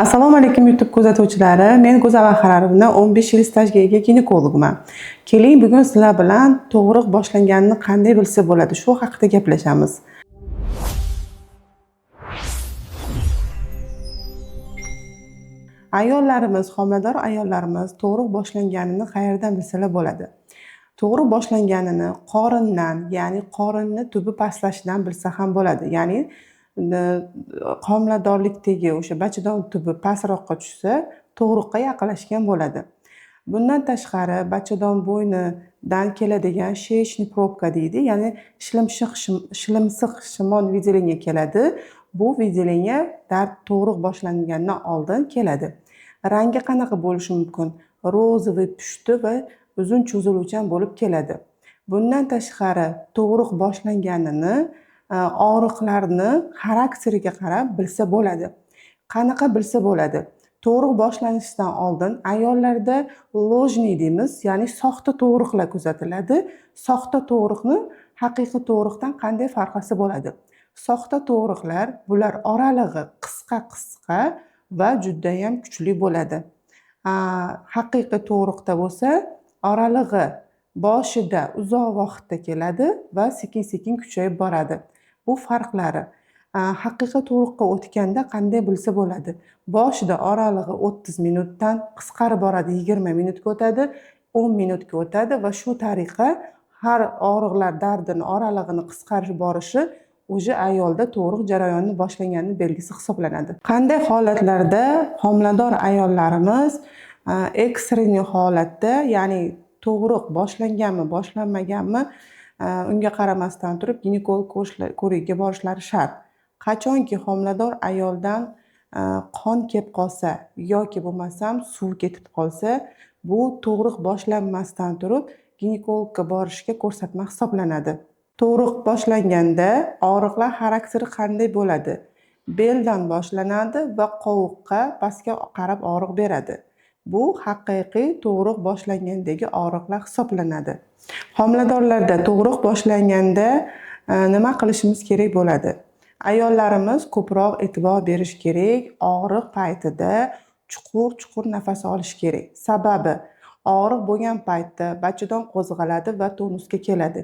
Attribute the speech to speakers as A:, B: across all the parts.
A: Assalomu alaykum, YouTube kuzatuvchilari. Men Go'zal Ahrarovna, 15 yil stajga ega ginekologman. Keling, bugun sizlar bilan tug'ruq boshlanganini qanday bilsa bo'ladi, shu haqida gaplashamiz. Ayollarimiz, homilador ayollarimiz tug'ruq boshlanganini qayerdan bilsalar bo'ladi? Tug'ruq boshlanganini qorindan, ya'ni qorinni tubi pastlashidan bilsa ham bo'ladi. Ya'ni homiladorlikdagi o'sha bachadon tubi pastroqqa tushsa, tug'ruqqa yaqinlashgan bo'ladi. Bundan tashqari, bachadon bo'ynidan keladigan шеечный пробка deydi, ya'ni shilimshiq shimon выделение keladi. Bu выделение dard tug'ruq boshlangandan oldin keladi. Rangi qanaqa bo'lishi mumkin? Розовый, pushti va uzun cho'ziluvchan bo'lib keladi. Bundan tashqari, tug'ruq boshlanganini og'riqlarni xarakteriga qarab bilsa bo'ladi. Qanaqa bilsa bo'ladi? Tug'ruq boshlanishidan oldin ayollarda ложный deymiz, ya'ni soxta tug'ruqlar kuzatiladi. Soxta tug'ruqni haqiqiy tug'ruqdan qanday farqlasa bo'ladi? Soxta tug'ruqlar bular oralig'i qisqa-qisqa va judayam kuchli bo'ladi. Haqiqiy tug'ruqda bo'lsa oralig'i boshida uzoq vaqtda keladi va sekin-sekin kuchayib boradi. Bu farqlari. Haqiqiy tug'ruqqa o'tganda qanday bilsa bo'ladi? Boshida oralig'i 30 minutdan qisqarib boradi, 20 minutga o'tadi, 10 minutga o'tadi va shu tariqa har og'riqlar dardini oralig'ini qisqarib borishi уже ayolda tug'ruq jarayoni boshlanganini belgisi hisoblanadi. Qanday holatlarda homilador ayollarimiz экстренный holatda, ya'ni tug'ruq boshlanganmi, boshlanmaganmi, unga qaramasdan turib ginekolog ko'rigiga borishlari shart. Qachonki homilador ayoldan qon kelib qolsa yoki bo'lmasam suv ketib qolsa, bu tug'ruq boshlanmasdan turib ginekologga borishga ko'rsatma hisoblanadi. Tug'ruq boshlanganda og'riqlar xarakteri qanday bo'ladi? Beldan boshlanadi va qovuqqa pastga qarab og'riq beradi. Bu haqiqiy tug'ruq boshlangandagi og'riqlar hisoblanadi. Homiladorlarda tug'ruq boshlanganda nima qilishimiz kerak bo'ladi? Ayollarimiz ko'proq e'tibor berish kerak, og'riq paytida chuqur-chuqur nafas olish kerak. Sababi og'riq bo'lgan paytda bachadon qo'zg'aladi va tonusga keladi.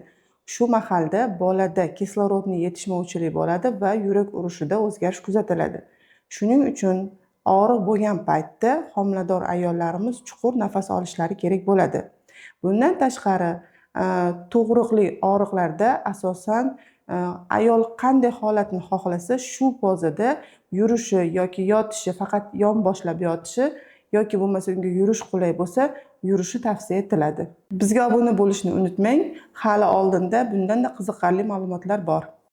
A: Shu mahalda bolada kislorodni yetishmovchilik bo'ladi va yurak urishida o'zgarish kuzatiladi. Shuning uchun og'riq bo'lgan paytda homilador ayollarimiz chuqur nafas olishlari kerak bo'ladi. Bundan tashqari, tug'ruqli og'riqlarda asosan ayol qanday holatni xohlasa, shu pozada yurishi yoki yotishi, faqat yonboshlab yotishi yoki bo'lmasa unga yurish qulay bo'lsa, yurishi tavsiya etiladi. Bizga obuna bo'lishni unutmang. Hali oldinda bundanda qiziqarli ma'lumotlar bor.